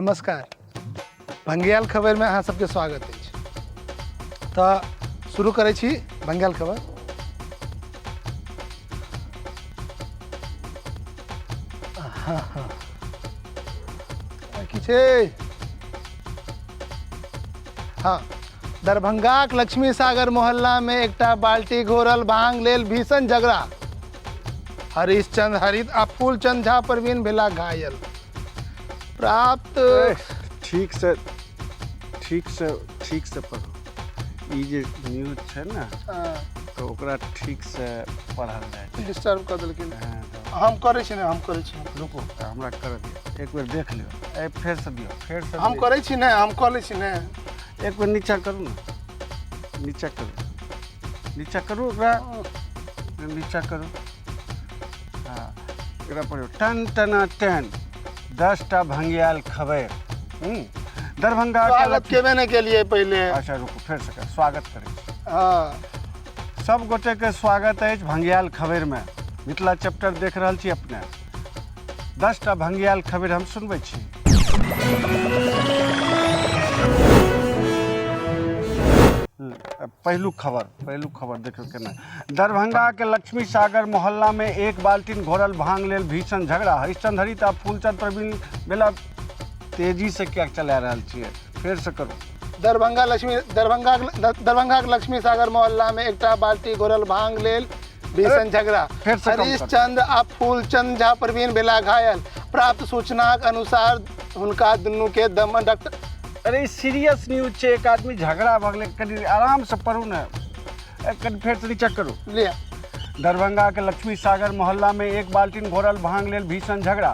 नमस्कार, भंगियाल खबरिमे अहाँ सबके स्वागत अछि। तऽ शुरू करै छी भंगियाल खबर। हँ हँ, की छै? हँ, दरभंगाक लक्ष्मी सागर मोहल्लामे एकटा बाल्टी घोरल भांग लेल भीषण झगड़ा। हरिश्चंद्र हरित आ फूलचंद झा प्रवीण भेला घायल। प्राप्त ठीक से ठीक से ठीक से पढ़ू। ई जे न्यूज छै ने, तऽ ओकरा ठीक से पढ़ल जाइ छै। डिस्टर्ब कऽ देलखिन। हम करै छी ने, हम करै छी। रुकू, हमरा करऽ दिअ, एक बेर देख लियौ। ए, फेरसँ दियौ, फेरसँ। हम करै छी ने, हम कऽ लै छी ने। एक बेर नीचा करू ने, नीचा करू, नीचा करू, ओकरा नीचा करू। हँ, एकरा पढ़ियौ। टन टना टेन, 10टा भंगियाल खबरि। दरभंगा के स्वागत केबे नहि केलियै पहिले। अच्छा रुकू, फेरसँ कर, स्वागत करै छी। हँ। सब गोटेके स्वागत अछि भंगियाल खबरिमे। मिथिला चैप्टर देख रहल छी अपने। 10टा भंगियाल खबरि हम सुनबै छी। पहिलुक खबर, पहिलुक खबर देखियौ केना। दरभंगा के लक्ष्मी सागर मोहल्ला में एक बाल्टीन घोरल भांग लेल भीषण झगड़ा। हरिश्चंद्र हरित आ फूलचंद प्रवीण बेला। तेजी से किया चला रहल छियै? फेर से करू। दरभंगा लक्ष्मी दरभंगा दरभंगा के लक्ष्मी सागर मोहल्ला में एकटा बाल्टी घोरल भांग लेल भीषण झगड़ा। फेर से कम करू। हरिश्चंद्र आ फूलचंद झा प्रवीण भेला घायल। प्राप्त सूचनाक अनुसार हुनका दुनू के दमन डॉक्टर। अरे, सीरियस न्यूज छै, एक आदमी झगड़ा भऽ गेलै, कनि आरामसँ पढ़ू ने। कनि फेरसँ नीचा करू। लिअ। दरभंगा के लक्ष्मी सागर मोहल्ला में एक बाल्टीन घोरल भांग लेल भीषण झगड़ा।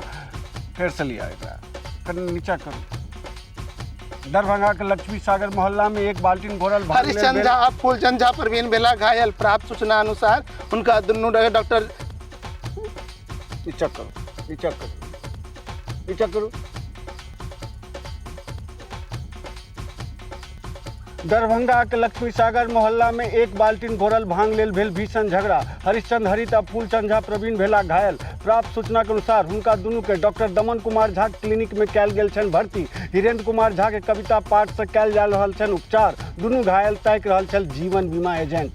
फेर से लिया एकरा, कनि नीचा करू। दरभंगा के लक्ष्मी सागर मोहल्ला में एक बाल्टीन घोरल भांग लेल हरिश्चंद्र झा आ फूलचंद झा प्रवीण भेला घायल। प्राप्त सूचना अनुसार हुनका दुनू डॉक्टर। नीचा करू, नीचा करू, नीचा करू। दरभंगा के लक्ष्मी सागर मोहल्ला में एक बाल्टीन घोरल भांग लेल भेल भीषण झगड़ा। हरिश्चंद्र हरित आ फूलचंद झा प्रवीण भेला घायल। प्राप्त सूचना के अनुसार हुनका दुनू के डॉक्टर दमन कुमार झा क्लिनिक में कयल गेल छनि भर्ती। हिरेंद्र कुमार झा के कविता पाठ से कयल जा रहल छनि उपचार। दुनू घायल ताकि रहल छल जीवन बीमा एजेंट।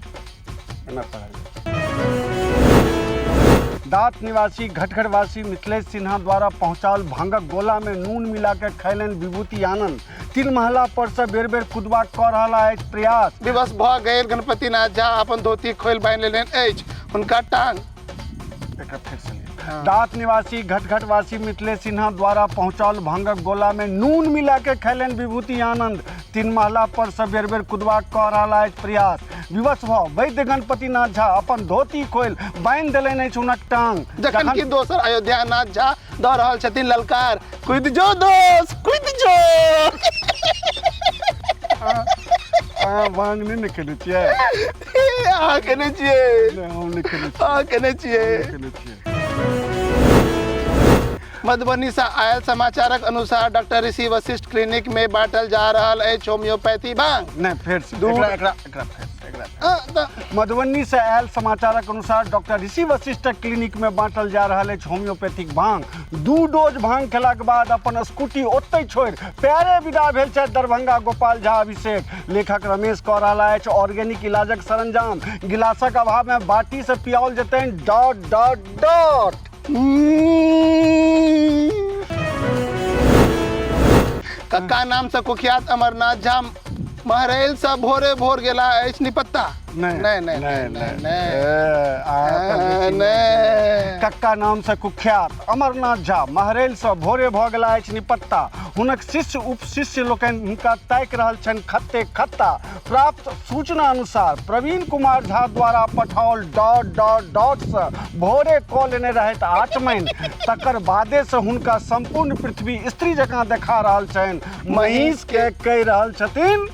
एना पढ़ल। दाँत निवासी घटघरवासी मिथिलेश सिन्हा द्वारा पहुँचाओल भांगक गोला में नून मिला के खैलनि विभूति आनंद। तीन महला पर से बेर बेर कुदबाक कऽ रहल अछि प्रयास। विवश भऽ गेल गणपति नाथ झा अपन धोती खोलि बान्हि लेलनि अछि हुनका टांग। एकरा फेर से लिअ। दाँत निवासी घटघटवासी मिथिलेश सिन्हा द्वारा पहुँचाओल भांगक गोला में नून मिला के खैलनि विभूति आनंद। तीन महला पर से बेर बेर कुदबाक कऽ रहल अछि प्रयास। विवश भऽ वैद्य गणपति नाथ झा अपन धोती खोलि बान्हि देलनि अछि हुनक टांग। जखन कि दोसर अयोध्या नाथ झा दऽ रहल छथिन ललकार, कूदि जो दोस्त, कूदि जो। अहाँ भांग नहि ने खेने छियै? अहाँ केने छियै? नहि, हम नहि खेने छियै। अहाँ केने छियै? नहि खेने छियै। मधुबनी से आयल समाचारक अनुसार डॉक्टर ऋषि वशिष्ठ क्लिनिक में बांटल जा रहल अछि होम्योपैथी भांग। नहि, फेर से एकरा एकरा एकरा फेर से एकरा फेर। मधुबनी से आयल समाचारक अनुसार डॉक्टर ऋषि वशिष्ठक क्लिनिक में बांटल जा रहल अछि होम्योपैथिक भांग। 2 डोज भांग खेलाक बाद अपन स्कूटी ओतहि छोड़ि पैरे विदा भेल छथि दरभंगा गोपाल झा अभिषेक। लेखक रमेश कऽ रहल अछि ऑर्गेनिक इलाजक सरंजाम। गिलासक अभाव में बाटी से पियाओल जेतनि डॉट डॉट डॉट। कक्का नाम से कुख्यात अमरनाथ झा महरैल से भोरे भोर गेला अछि निपत्ता। नहि नहि नहि नहि नहि। नहि नहि। कक्का नाम से कुख्यात अमरनाथ झा महरैल से भोरे भऽ गेला अछि निपत्ता। हुनक शिष्य उपशिष्य लोकनि हुनका ताकि रहल छनि खत्ते खत्ता। प्राप्त सूचना अनुसार प्रवीण कुमार झा द्वारा पठाओल डॉट डॉट डॉट से भोरे कऽ लेने रहथि आचमन। तकर बादे से हुनका सम्पूर्ण पृथ्वी स्त्री जकाँ देखा रहल छनि। महींस के कहि रहल छथिन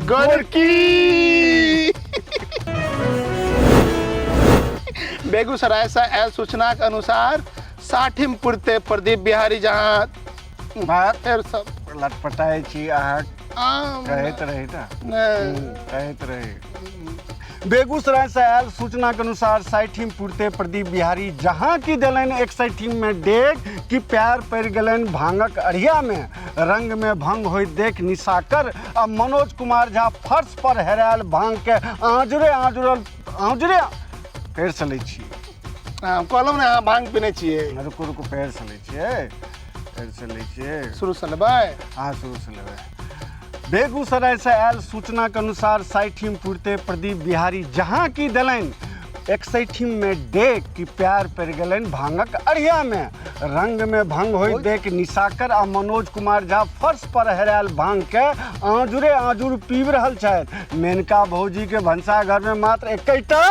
गोरकी। बेगूसराय से आयल सूचनाक अनुसार साठिम पुरते प्रदीप बिहारी जहाँ फेर सब लटपटाइ छी अहाँ। आम कहैत रही ने। नहि। कहैत रही। बेगूसराय से आयल सूचना के अनुसार साठिम पुरते प्रदीप बिहारी जहाँ की देलनि 61 में डेग कि प्यार पड़ि गेलनि भांगक अढ़िया में। रंग में भंग होइत देख निशाकर आ मनोज कुमार झा फर्श पर हेरायल भांग के आँजुरे आँजुरल आँजुरे। फेरसँ लै छी। हम कहलहुँ ने अहाँ भांग पीने छियै। रुकू रुकू, फेरसँ लै छियै, फेरसँ लै छियै। शुरूसँ लेबै? हाँ, शुरूसँ लेबै। बेगूसराय से आयल सूचना के अनुसार 60 पुरते प्रदीप बिहारी जहाँ की देलनि 61 में डेग कि प्यार पड़ि गेलनि भांगक अढ़िया में। रंग में भंग होइत देख निशाकर आ मनोज कुमार झा फर्श पर हेरायल भांग के आँजुरे आँजुर पीब रहल छथि। मेनका भौजी के भनसाघर में मात्र एकैटा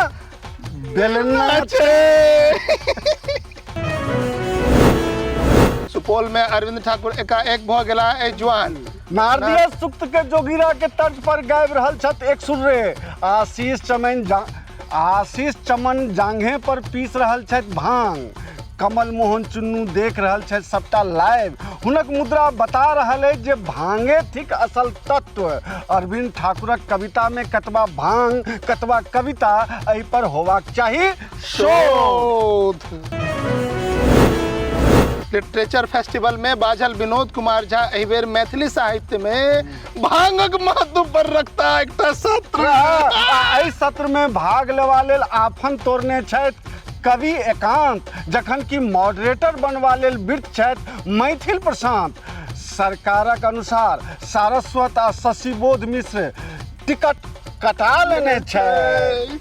बेलना छै। सुपौल में अरविंद ठाकुर एकाएक भऽ गेला एहि जुआन। नारदीय सूक्त के जोगिरा के तर्ज पर गाबि रहल छथि एक सुर्रे। आशीष चमन जा आशीष चमन जांघे पर पीस रहल छथि भांग। कमल मोहन चुन्नू देख रहल छथि सबटा लाइव। हुनक मुद्रा बता रहल अछि जे भांगे थिक असल तत्व। अरविंद ठाकुरक कविता में कतबा भांग कतबा कविता, एहि पर होबाक चाही शोध। लिटरेचर फेस्टिवल में बाजल विनोद कुमार झा एहि बेर मैथिली साहित्य में भांगक महत्व पर रखता एकटा सत्र। आ एहि सत्र में भाग लेवा लेल आफन तोड़ने छथि कवि एकांत, जखन कि मॉडरेटर बनवा लेल वृत्त छथि मैथिल प्रशांत। सरकारक अनुसार सारस्वत आ शशिबोध मिश्र टिकट कटा लेने छथि।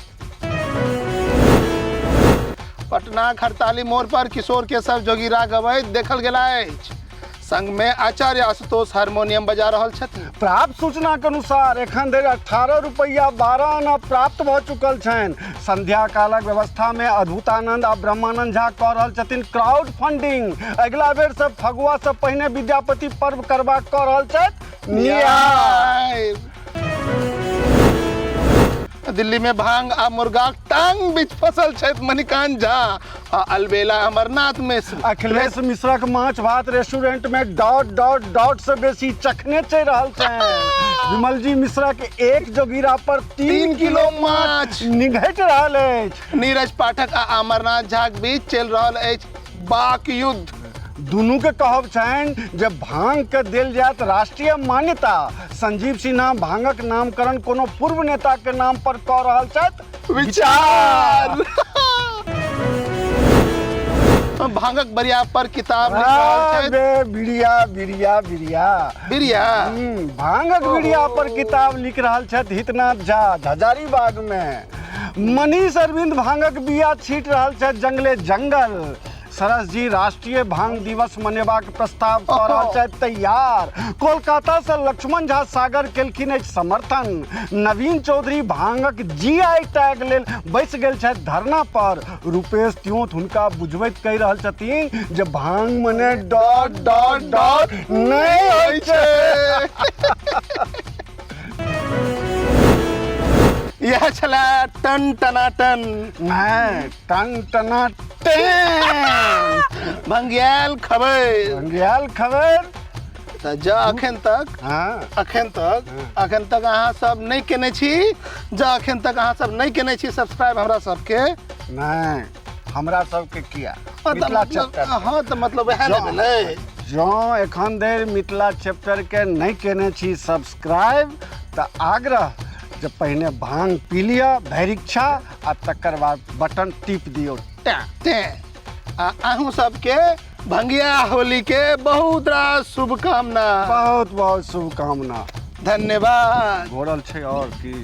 पटनाक हड़ताली मोड़ पर किशोर के सब जोगीरा गबैत देखल गेला अछि। संग में आचार्य आशुतोष हारमोनियम बजा रहल छथिन। प्राप्त सूचना के अनुसार एखन धरि 18 रुपैया 12 आना प्राप्त भऽ चुकल छनि। संध्या कालक व्यवस्था में अद्भुतानंद आ ब्रह्मानंद झा कऽ रहल छथिन क्राउड फंडिंग। अगिला बेर से फगुआ से पहिने विद्यापति पर्व करबाक कऽ रहल छथि न्याय। दिल्ली में भांग आ मुर्गाक टांग बीच फसल छथि मणिकांत झा आ अलबेला अमरनाथ मिश्र। अखिलेश मिश्रक माछ भात रेस्टोरेंट में डॉट डॉट डॉट से बेसी चखने चलि रहल छनि। विमल जी मिश्रक एक जोगिरा पर 3 किलो माछ निघटि रहल अछि। नीरज पाठक आ अमरनाथ झाक बीच चलि रहल अछि बाक युद्ध। दुनू के कहब छनि जे भांग के देल जायत राष्ट्रीय मान्यता। संजीव सिन्हा भांगक नामकरण कोनो पूर्व नेता के नाम पर कऽ रहल छथि विचार। भांगक बरिया पर किताब लिख रहल छथि। बे बिरिया बिरिया बिरिया बिरिया। भांगक बिरिया पर किताब लिख रहल छथि हितनाथ झा हजारीबाग में। मनीष अरविंद भांगक बिया छीट रहल छथि जंगले जंगल। सरस जी राष्ट्रीय भांग दिवस मनेबाक प्रस्ताव कऽ रहल छथि तैयार। कोलकाता से लक्ष्मण झा सागर केलखिन अछि समर्थन। नवीन चौधरी भांगक जीआई टैग लेल बैस गेल छथि धरना पर। रूपेश त्योंथ हुनका बुझबैत कहि रहल छथिन जे भांग मने डॉट डॉट डॉट नहि होइ छै। इएह छला टन टनाटन। नहि, टन टना टेन। भंगियाल खबर। भंगियाल खबर। तऽ जँ अखन तक अखन तक अखन तक अहाँ सब नहि केने छी, जँ अखन तक अहाँ सब नहि केने छी सब्सक्राइब हमरा सबके। नहि, हमरा सबके किया? तऽ मिथिला मतलब चैप्टर। हँ, तऽ मतलब वएह ने भेलै। जँ एखन धरि मिथिला चैप्टर के नहि केने छी सब्सक्राइब तऽ आग्रह जे पहिने भांग पी लिअ भरिक्षा आ तकर बाद बटन टिप दियौ टैं। तें आ अहूँ सबके भंगिया होली के बहुत रास शुभकामना। बहुत बहुत शुभकामना। धन्यवाद। घोरल छै और की।